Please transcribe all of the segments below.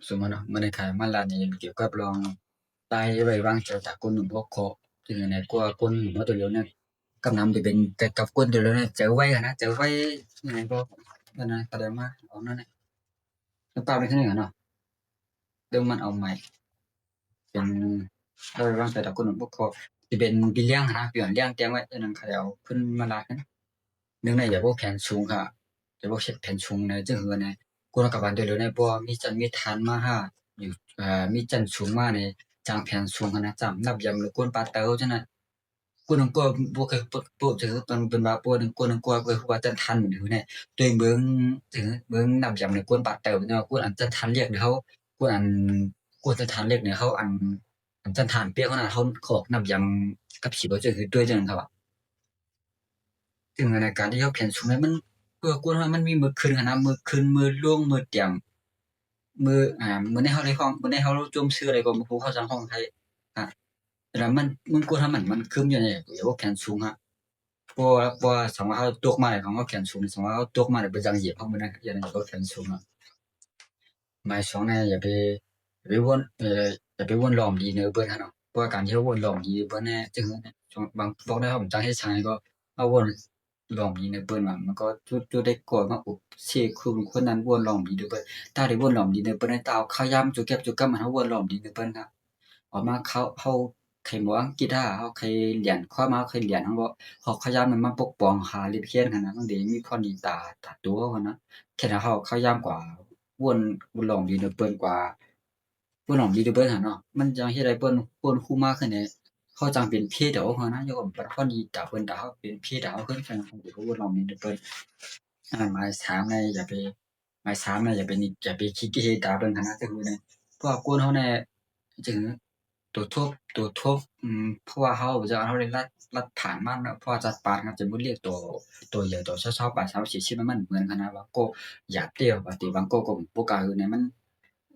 ສົມມຸດເນາະ ມື້ນີ້ຂ້ອຍມາລາຍງານກ່ຽວກັບເລື່ອງ ຕາຍໄວ້ວາງໃຈຕາກົນໜຸ່ມຫົກຂໍ້ ຄືໃນກວ່າຄົນໜຸ່ມເຮົາຕົວເດີມນີ້ ກຳນຳຈະເປັນແຕ່ກັບຄົນຕົວເດີມນີ້ ໃຈໄວຫັ້ນນະ ໃຈໄວ ຫຍັງກໍ ອັນນັ້ນ ກະໄດ້ມາເອົານັ້ນ ແລ້ວປາບໄວ້ຄືໜຶ່ງຫັ້ນເນາະ ເລື່ອງມັນເອົາໃໝ່ ເປັນ ເອີ ວາງໃຈຕາກົນໜຸ່ມຫົກຂໍ້ ຈະເປັນບີລຽງຫັ້ນນະ ບີລຽງຕຽງໄວ້ ອັນນັ້ນຂ້ອຍເອົາຂຶ້ນມາລາຍງານ ໜຶ່ງໃນຢາກເວົ້າແຜນສູງ ຢາກເວົ້າເຮັດແຜນສູງໃນຈັ່ງເຮືອໃນ ຄົນເຮົາກັບບ້ານໂດຍເລັວໃນ ບໍ່ມີຈັນມີທານມາຫາ ຢູ່ ເອີ ມີຈັນສູງມາໃນ ຈ້າງແຜນສູງຫັ້ນນະ ຈ້າງນັບຢາມຫຼືກົນປາເຕົາຈັ່ງນັ້ນ ຄົນໜຶ່ງກໍບໍ່ເຄີຍ ບໍ່ ບໍ່ເຄີຍ ເປັນ ເປັນວ່າ ຄົນໜຶ່ງກໍບໍ່ເຄີຍຮູ້ວ່າຈັນທານມັນຢູ່ໃນ ໂດຍເບິ່ງ ເບິ່ງນັບຢາມໃນກົນປາເຕົາ ແຕ່ວ່າຄົນອັນຈັນທານລຽກໃນເຮົາ ຄົນອັນ ຄົນຈັນທານລຽກໃນເຮົາ ອັນ ອັນຈັນທານປຽກເຮົານະ ເຮົາອອກນັບຢາມກັບສີບໍ່ເຈີຄືດ້ວຍຈັ່ງນັ້ນເຂົາວ່າ ເຖິງໃນການທີ່ເຮົາແຂນສູງນັ້ນ ມັນ ເພື່ອກວນເຮົາ ມັນມີມື້ຂຶ້ນຫັ້ນນະ ມື້ຂຶ້ນ ມື້ລົງ ມື້ຕຽມ ມື້ ອ່າ ມື້ໃນເຮົາໄດ້ຮ້ອງ ມື້ໃນເຮົາຈົມຊື່ໃດກໍບໍ່ຮູ້ ເຮົາຈັ່ງຮ້ອງໄຫ້ ອາ ແຕ່ລະມັນ ມັນກວນເຮົາ ມັນ ມັນຄຶມຢູ່ໃນ ໂອ ແຂນສູງຫັ້ນ ເພາະວ່າ ເພາະວ່າສຳລັບເຮົາຕົກມາ ຂອງເຮົາແຂນສູງ ສຳລັບເຮົາຕົກມາ ເພິ່ນຈັ່ງຢຽບເຮົາມື້ນັ້ນ ຢ່າງນັ້ນກໍແຂນສູງເນາະ. ໝາຍສອງນະ ຢ່າໄປ ຢ່າໄປວົນ ເອີ ຢ່າໄປວົນລ້ອມດີເນີເພິ່ນຫັ້ນເນາະ ເພາະວ່າການທີ່ເຮົາວົນລ້ອມດີເພິ່ນແນ່ ຈັ່ງ ບາງພວກໃນເຮົາຈັກເຮັດສັງໃດກໍ ເຮົາວົນລ້ອມດີເນີເພິ່ນວ່າ ມັນກໍຈຸດ ຈຸດໃດກໍມາອຸບເຊກຄຸນຄົນນັ້ນ ວົນລ້ອມດີເນີເພິ່ນ ຖ້າໄດ້ວົນລ້ອມດີເນີເພິ່ນ ຖ້າເອົາຄະຍາມຈຸແກັບຈຸກຳ ເຮົາວົນລ້ອມດີເນີເພິ່ນນະ ອອກມາເຂົາ ເຮົາໃຄ່ມາອັງກິດ ເຮົາໃຄ່ລຽນຄວາມ ເຮົາໃຄ່ລຽນ ເຮົາບໍ່ ເຮົາຂະຍາມນັ້ນມາປົກປ້ອງຫາເລັບຮຽນຫັ້ນນະ ມັນໄດ້ມີພອນດີຕາ ຕາຕົວເຮົາຫັ້ນນະ ແຄ່ເຮົາຂະຍາມກວ່າ ວົນ ວົນລ້ອມດີເນີເພິ່ນກວ່າ ບໍ່ນ້ອງດີເດີເບິດຫັ້ນເນາະ ມັນຈັ່ງເຮັດໃຫ້ເພິ່ນຄົ້ນຄູມາຂຶ້ນໃຫ້ເຮົາຈັ່ງເປັນເພດອອກຫັ້ນນະ ຢ່າວ່າບັດພອນດີຕາເພິ່ນ ຕາເຮົາເປັນເພດ ຕາເຮົາຂຶ້ນ ເພິ່ນເຂົາເຈົ້າກໍບໍ່ນ້ອງດີເດີເບິດ. ອັນໝາຍສາມນະ ຢ່າໄປ ໝາຍສາມນະ ຢ່າໄປ ຢ່າໄປຂີ້ເກເຮຕາເພິ່ນຫັ້ນນະ ກໍຄືໃນ ພວກຄົນເຮົາແນ່ ຈະ ໂຕທົບ ໂຕທົບ ອືມ ເພາະວ່າເຮົາ ເຮົາໄດ້ລັດ ລັດຜ່ານມາເນາະ ເພາະວ່າຈັດປານເຮົາຈະບໍ່ລຽກໂຕ ໂຕໃຫຍ່ ໂຕຊາວໆປາຍ ສາມສິບ ມັນເໝືອນກັນນະ ບາງກໍຢາບເຕະ ບາງທີບາງກໍກໍບໍ່ກ້າເຮັດໃຫ້ມັນ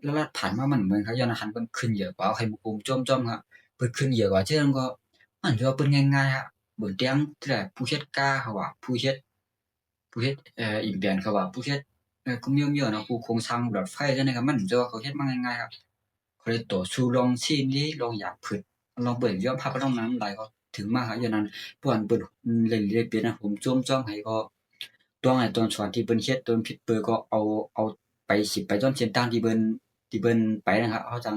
ລະລັດຜ່ານມາມັນເໝືອນກັນ ຍ້ອນອາຫານເພິ່ນຂຶ້ນເຍອະກວ່າ ເຮົາໄຂ່ມຸກອຸ້ມໂຈມໆ ເຮົາ ເພິ່ນຂຶ້ນເຍອະກວ່າ ເຊິ່ງກໍມັນຖືວ່າເປີດງ່າຍໆ ເບິ່ງແຕ່ງແຕ່ຜູ້ເຮັດກາເຂົາວ່າ ຜູ້ເຮັດ ຜູ້ເຮັດ ເອີ ອິມແບນເຂົາວ່າ ຜູ້ເຮັດ ເອີ ກຸມໂຍມໂຍເນາະ ຜູ້ໂຄງສ້າງຫຼອດໄຟຈັ່ງໃດກໍມັນຈະວ່າເຂົາເຮັດມາງ່າຍໆ ເຂົາໄດ້ຕໍ່ສູ້ລອງຊີນດີ ລອງຢາກຜຶດ ລອງເບິ່ງຍອມຮັບລອງນຳຫຼາຍ ເຂົາເຖິງມາຫາຢູ່ນັ້ນ ພວກອັນເພິ່ນເລີຍເປັນໂຮມໂຈມຈອງໃຫ້ ກໍຕ້ອງໃຫ້ຕອນສອນທີ່ເພິ່ນເຮັດ ຕົວຜິດເປີກໍເອົາ ເອົາໄປ ຊິໄປຕາມເສັ້ນທາງທີ່ເພິ່ນ ທີ່ເພິ່ນໄປນະຄັບ ເຮົາຈັ່ງ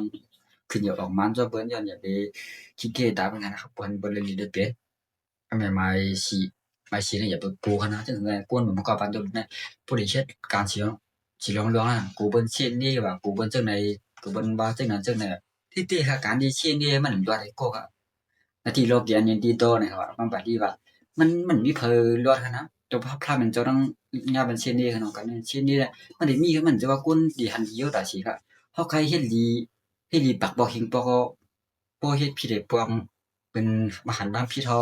ຂຶ້ນຢາກອອກມານຈອກເພິ່ນ ຍ້ອນຢ່າໄປຂີ້ເກຕາເພິ່ນຫັ້ນນະຄັບ ເພິ່ນ ເພິ່ນເລີຍໄດ້ເປັນ ອັນໝາຍສີ່ ໝາຍສີ່ນີ້ຢ່າໄປກູເຂົານະ ເຖິງແມ່ນກົນມັນກໍປານໂດນນະ ຜູ້ໃດເຮັດການສີ ສີຫຼອງຫຼວງນະ ກູເພິ່ນເຊັ່ນນີ້ວ່າ ກູເພິ່ນຈັ່ງໃດ ກູເພິ່ນວ່າຈັ່ງນັ້ນຈັ່ງນີ້ ທີ່ ທີ່ຫາການທີ່ເຊັ່ນນີ້ມັນບໍ່ໄດ້ກໍ ໜ້າທີ່ລອກແກນຍັງຕິດຕໍ່ນະ ວ່າມັນບາດນີ້ວ່າ ມັນ ມັນມີໃຜລອດຫັ້ນນະ ແຕ່ວ່າພາແມ່ນເຈົ້າຕ້ອງຍາວເປັນເຊັ່ນນີ້ເນາະ ກັນເຊັ່ນນີ້ແຫຼະ ມັນໄດ້ມີ ມັນຈະວ່າຄົນດີຫັ້ນດີຢູ່ຕາສີກະ ເຮົາໃຄເຮັດດີ ເຮັດດີປາກບອກເຮັງປອກ ກໍບໍ່ເຮັດຜິດໃຫ້ປອງ ເປັນມະຫັນບາງຜິດເຮົາ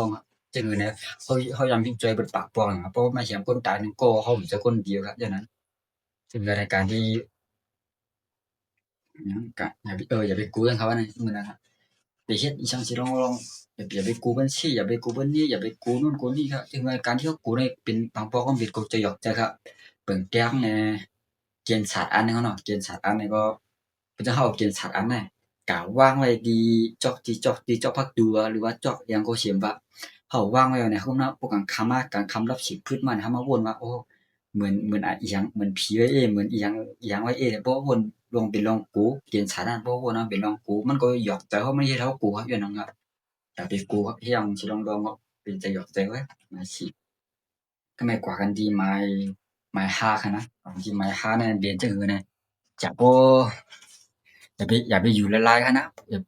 ຈັ່ງນີ້ນະ ເຮົາ ເຮົາຍາມເຮັດຊ່ອຍເພິ່ນປາກປອງ ເພາະມາແຮມຄົນຕາຍໜຶ່ງກໍ ເຮົາບໍ່ໃຊ່ຄົນດີກະ ຢ່າງນັ້ນ ເຊິ່ງໃນການທີ່ ຫຍັງກະ ຢ່າໄປ ເອີ ຢ່າໄປກູຫຍັງເຂົາວ່ານັ້ນ ມື້ນັ້ນນະ ໄປເຮັດອີ່ຫຍັງຊິລອງ ລອງ ຢ່າ ຢ່າໄປກູບັນຊີ ຢ່າໄປກູບັນນີ້ ຢ່າໄປກູໂນ້ນກູນີ້ ເຖິງວ່າການທີ່ເຮົາກູໃນເປັນບາງປອກ ມັນເປັນກົກຈະຫຍອກໃຈ ເບິ່ງແຕ່ງແນ່ ເກນສາດອັນໜຶ່ງເນາະ ເກນສາດອັນນີ້ກໍ ເພິ່ນຈະເອົາເກນສາດອັນນັ້ນ ກະວາງໄວ້ທີ່ຈອກ ທີ່ຈອກ ທີ່ຈອກພັກຕົວ ຫຼືວ່າຈອກອີ່ຫຍັງກໍເຊັ່ນວ່າ ເຮົາວາງໄວ້ໃນຫ້ອງນ້ຳ ພວກກາງຄ່ຳມາ ກາງຄ່ຳລັບສິບພືດມາ ເຮົາມາວົນວ່າ ໂອ້ ເໝືອນ ເໝືອນ ອາ ອີ່ຫຍັງ ເໝືອນຜີໄວ້ເອ ເໝືອນອີ່ຫຍັງ ອີ່ຫຍັງໄວ້ເອ ແລ້ວບໍ່ວົນລວງເປັນລອງໂກ ເກນສາດນັ້ນ ບໍ່ວົນເອົາເປັນລອງໂກ ມັນກໍຫຍອກໃຈເຮົາ ມັນເຮັດເຮົາໂກ ເຮົາຢູ່ນັ້ນ ຢ່າໄປໂກ ເຮັດຫຍັງຊິລອງໆ ເນາະ ເປັນໃຈຫຍອກໃຈເວີຍ ມາຊິ ກໍແມ່ນກວ່າກັນທີ່ໝາຍ ໝາຍຫ້າຫັ້ນນະ ທີ່ໝາຍຫ້ານັ້ນເປັນຈັ່ງໃດນະ ຈະບໍ່ ຢ່າໄປ ຢ່າໄປຢູ່ຫຼາຍໆຫັ້ນນະ ຢ່າ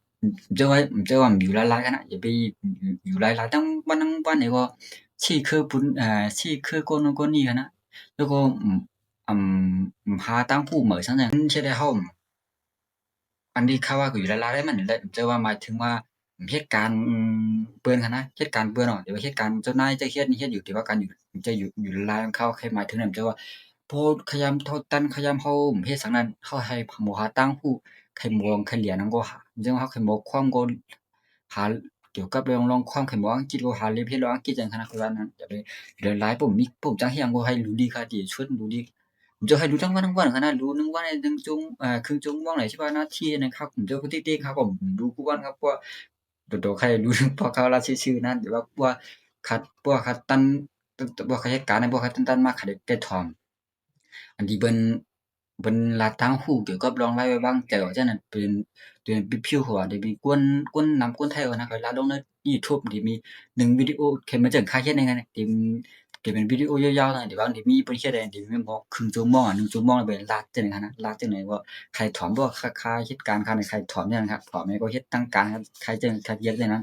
ເຈົ້າວ່າ ເຈົ້າວ່າຢູ່ຫຼາຍໆຫັ້ນນະ ຢ່າໄປຢູ່ຫຼາຍໆ ທັງວັນທັງວັນນີ້ກໍຊີ້ຄືປຸ້ນ ເອີ ຊີ້ຄືຄົນນັ້ນຄົນນີ້ຫັ້ນນະ ແລ້ວກໍ ອືມ ຫາຕ່າງຜູ້ໃໝ່ຊັ້ນນະ ມັນເຮັດໃຫ້ເຮົາ ອັນນີ້ຂ້າວ່າກໍຢູ່ຫຼາຍໆໄດ້ ມັນແຫຼະ ເຈົ້າວ່າໝາຍເຖິງວ່າເຮັດການເບິ່ງຫັ້ນນະ ເຮັດການເບິ່ງເນາະ ແຕ່ວ່າເຮັດການເຈົ້ານາຍເຈົ້າເຮັດນີ້ເຮັດຢູ່ ແຕ່ວ່າການຢູ່ ເຈົ້າຢູ່ ຢູ່ຫຼາຍໆ ເຂົາໃຫ້ໝາຍເຖິງນັ້ນ ເຈົ້າວ່າ ໂພດຂະຫຍາມເທົ່າຕັນ ຂະຫຍາມເຮົາເຮັດສັງນັ້ນ ເຮົາໃຫ້ໝໍຫາຕ່າງຮູ້ ໃຫ້ໝໍຂະຫຼຽນນຳກໍຫາ ເຊິ່ງເຮົາໃຫ້ໝໍຄວາມກໍຫາ ກ່ຽວກັບເລື່ອງລອງຄວາມ ໃຫ້ໝໍອັງກິດກໍຫາເລັບເຮັດລອງອັງກິດຫຍັງຫັ້ນນະ ຄືວ່ານັ້ນ ຢ່າໄປຫຼາຍໆ ບໍ່ມີ ບໍ່ຈັກເຮັດຫຍັງ ບໍ່ໃຫ້ຮູ້ດີຄ່າດີ ຊວນຮູ້ດີ ຈະໃຫ້ດູທັງວັນທັງວັນຫັ້ນນະ ດູໜຶ່ງວັນໃຫ້ໜຶ່ງຊົ່ວໂມງ ເອີ ເຄິ່ງຊົ່ວໂມງ ຫຼື ສິບຫ້ານາທີ ອັນນັ້ນ ຄັບ ເຈົ້າກໍຕິດເດງ ຄັບ ເຈົ້າກໍຕິດເດງ ຄັບ ເພາະວ່າ ໂດຍ ໂດຍ ໃຄ່ດູ ເພາະເຂົາລາຊື່ໆ ນັ້ນ ຫຼືວ່າ ເພາະວ່າຂັດ ເພາະວ່າຂັດຕັນ ເພາະວ່າເຂົາເຮັດການ ເພາະວ່າຂັດຕັນໆ ມາ ເຂົາໄດ້ ໄດ້ຖອມ ອັນທີ່ເພິ່ນ ເພິ່ນລາດທາງຮູ້ກ່ຽວກັບເລື່ອງໄວ້ວາງໃຈ ວ່າຊັ້ນນະ ເປັນ ເປັນ ເປັນຜິວຫົວ ທີ່ມີຄົນ ຄົນນຳຄົນໄທ ວ່າຊັ້ນນະ ເຂົາລາດລົງໃນຢູທູບ ທີ່ມີໜຶ່ງວິດີໂອ ເຫັນມັນຈັ່ງຄ່າເຮັດໃນນັ້ນ ທີ່ ທີ່ເປັນວິດີໂອຍາວໆ ທີ່ວ່າ ທີ່ມີເພິ່ນເຮັດໃຫ້ ທີ່ມີໝໍຄຶ່ງຊົ່ວໂມງ ໜຶ່ງຊົ່ວໂມງ ເພິ່ນລາດຈັ່ງນັ້ນນະ ລາດຈັ່ງໃດ ວ່າໃຄ່ຖອມບໍ່ ຄ່າ ຄ່າເຮັດການ ຄ່າໃນໃຄ່ຖອມຈັ່ງນັ້ນ ຖອມແລ້ວກໍເຮັດທາງການ ໃຄ່ຈັ່ງ ຄ່າເຮັດຈັ່ງນັ້ນ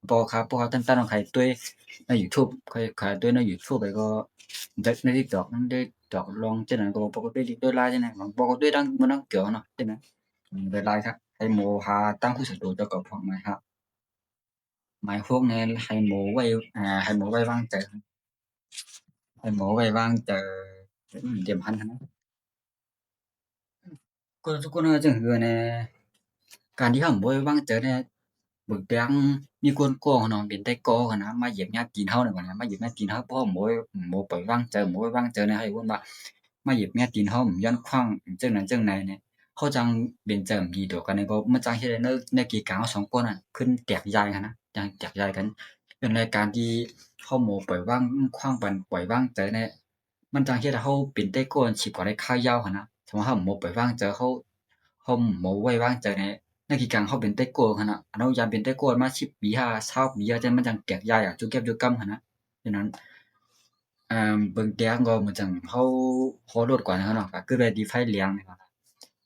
ເພາະວ່າ ເພາະວ່າຕັນໆ ໃຄ່ຕົວະ ໃນຢູທູບ ຂ້ອຍຂາຍຕົວໃນຢູທູບ ແລ້ວກໍໃນ ໃນຕິກຕັອກ ໃນຕິກຕັອກລອງຈັ່ງນັ້ນ ກໍບໍ່ກໍຕົວະຕິກຕັອກລາຍຈັ່ງນັ້ນ ບໍ່ກໍຕົວະດັ່ງ ບໍ່ດັງກຽວເນາະ ຈັ່ງນັ້ນ ໄດ້ລາຍຄັບ ໃຫ້ໝໍຫາຕັ້ງຜູ້ສະຕູ ແລ້ວກໍພວກໝາຍຫາ ໝາຍຫົກນີ້ ໃຫ້ໝໍໄວ້ ອ່າ ໃຫ້ໝໍໄວ້ວາງໃຈ ໃຫ້ໝໍໄວ້ວາງໃຈ ເຕັມພັນຫັ້ນນະ. ຄົນ ຄົນເຮົາຈັ່ງຄືແນ່ ການທີ່ເຮົາບໍ່ໄວ້ວາງໃຈແນ່ ບາງເທື່ອມີຄົນກໍເນາະ ເປັນໄດ້ກໍຫັ້ນນະ ມາຢຽບຫຍ້າຕີນເຮົານີ້ບັດນີ້ ມາຢຽບຫຍ້າຕີນເຮົາ ເພາະບໍ່ ບໍ່ໄວ້ວາງໃຈ ບໍ່ໄວ້ວາງໃຈໃນໃຫ້ເພິ່ນວ່າ ມາຢຽບຫຍ້າຕີນເຮົາ ຢ້ານຂວາງຈັ່ງນັ້ນຈັ່ງໃດນີ້ ເຮົາຈັ່ງເປັນໃຈບໍ່ດີຕໍ່ກັນນີ້ ກໍມັນຈັ່ງເຮັດໃຫ້ໃນ ໃນກີກາງເຮົາສອງຄົນນັ້ນ ຂຶ້ນແຕກຢາຍຫັ້ນນະ ຈັ່ງແຕກຢາຍກັນ ຍ້ອນໃນການທີ່ເຮົາບໍ່ໄວ້ວາງຂວາງ ບໍ່ໄວ້ວາງໃຈແນ່ ມັນຈັ່ງເຮັດໃຫ້ເຮົາເປັນໄດ້ກໍຊິບກວ່າໄດ້ຄາຍາວຫັ້ນນະ ຖ້າວ່າເຮົາບໍ່ໄປວາງໃຈ ເຮົາ ເຮົາບໍ່ໄວ້ວາງໃຈໃນ ໃນທີ່ກາງເຮົາເປັນໄດ້ກໍຫັ້ນນະ ເຮົາຢາກເປັນໄດ້ກໍມາສິບປີ ຫ້າ ຊາວປີ ຈັ່ງມັນຈັ່ງແຕກຢາຍ ຈຸແກັບຈຸກຳຫັ້ນນະ ສະນັ້ນ ເບິ່ງແຕ່ກໍເໝືອນຈັ່ງເຮົາຮອດລົດກ່ອນເນາະ ກໍເກີດໄດ້ດີໄຟແດງ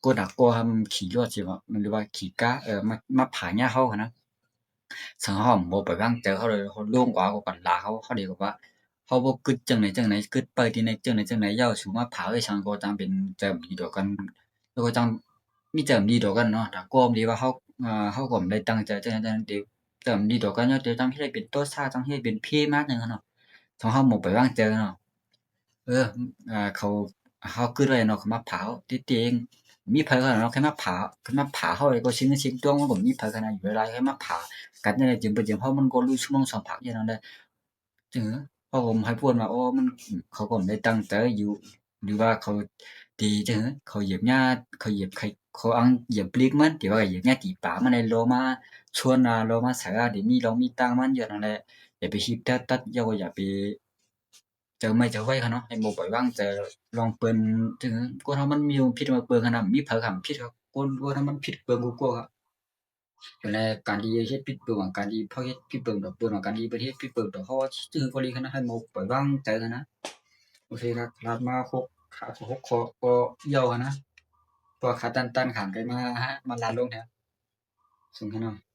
ກົດອາກໍຫ້າມຂີ່ລົດຊິເນາະ ຫຼືວ່າຂີ່ກາ ເອີ ມາ ມາຜາຍາເຮົາຫັ້ນນະ. ຄັນເຮົາບໍ່ໄປວາງໃຈເຂົາເລີຍ ເຂົາລົງກວ່າເຂົາກໍລາກເຮົາ ເຮົາເດກໍວ່າ ເຮົາບໍ່ຄິດຈັ່ງໃດຈັ່ງໃດ ຄິດໄປທີ່ໃນຈັ່ງໃດຈັ່ງໃດ ເຈົ້າຊິມາຜາເອີ່ຫຍັງ ກໍຈັ່ງເປັນໃຈບໍ່ດີຕໍ່ກັນ ແລ້ວກໍຈັ່ງມີໃຈບໍ່ດີຕໍ່ກັນເນາະ ຖ້າກໍດີວ່າເຮົາ ເຮົາກໍບໍ່ໄດ້ຕັ້ງໃຈຈັ່ງໃດຈັ່ງໃດ ໃຈບໍ່ດີຕໍ່ກັນ ແລ້ວຈັ່ງເຮັດໃຫ້ເປັນຕໍ່ຊາ ຈັ່ງເຮັດໃຫ້ເປັນເພມາຫຍັງເນາະ ຄັນເຮົາບໍ່ໄປວາງໃຈເນາະ. ເອີ ເຂົາ ເຮົາຄິດໄວ້ເນາະ ເຂົາມາຜາເຮົາ ທີ່ຈິງມີໃຜເຂົາເນາະ ເຄີຍມາຜາ ເຄີຍມາຜາເຮົາ ແລ້ວກໍຊິງຊິງຕົວ ມັນກໍມີໃຜຂະໜາດຢູ່ຫຼາຍໆ ເຄີຍມາຜາກັນຈັ່ງໃດ ຈຶ່ງໄປຈຶ່ງເຮົາ ມັນກໍຮູ້ຊົ່ວໂມງສອງພັກຢ່າງນັ້ນແຫຼະ ເອີ ເຮົາກໍໃຫ້ພວກວ່າ ໂອ້ ມັນ ເຂົາກໍບໍ່ໄດ້ຕັ້ງໃຈຢູ່ ຫຼືວ່າເຂົາຕີຈັ່ງ ເຂົາຢຽບຫຍ້າ ເຂົາຢຽບ ເຂົາ ເຂົາອັງຢຽບບຣີກມັນ ທີ່ວ່າຢຽບຫຍ້າຕີປາມັນ ແລ້ວລໍມາຊວນ ລໍມາໃສ່ ທີ່ມີລອງມີຕ່າງມັນຢູ່ນັ້ນແຫຼະ ຢ່າໄປຮີບຕັດ ແລ້ວກໍຢ່າໄປ ໃຈໄມ້ໃຈໄວເຂົາເນາະ ໃຫ້ບໍ່ໄປວາງໃຈລອງເປີນ ເຖິງຄົນເຮົາມັນມີຜິດມາເບິ່ງຫັ້ນນະ ມີໃຜກະຜິດ ຄົນ ຄົນເຮົາມັນຜິດເບິ່ງກວ່າ ຢູ່ໃນການທີ່ເຮັດຜິດເບິ່ງ ການທີ່ເຮົາເຮັດຜິດເບິ່ງຕໍ່ເພິ່ນ ການທີ່ເພິ່ນເຮັດຜິດເບິ່ງຕໍ່ເຮົາ ຊື່ເຂົາອີກຫັ້ນນະ ໃຫ້ບໍ່ໄປວາງໃຈຫັ້ນນະ. ໂອເຄ ລະ ລະມາຫົກ ຫົກຂໍ້ກໍຍາວຫັ້ນນະ ເພາະວ່າຂາດຕັນໆ ຂາດໄກມາ ມາລາດລົງແທ້ ສົ່ງໃຫ້ເນາະ.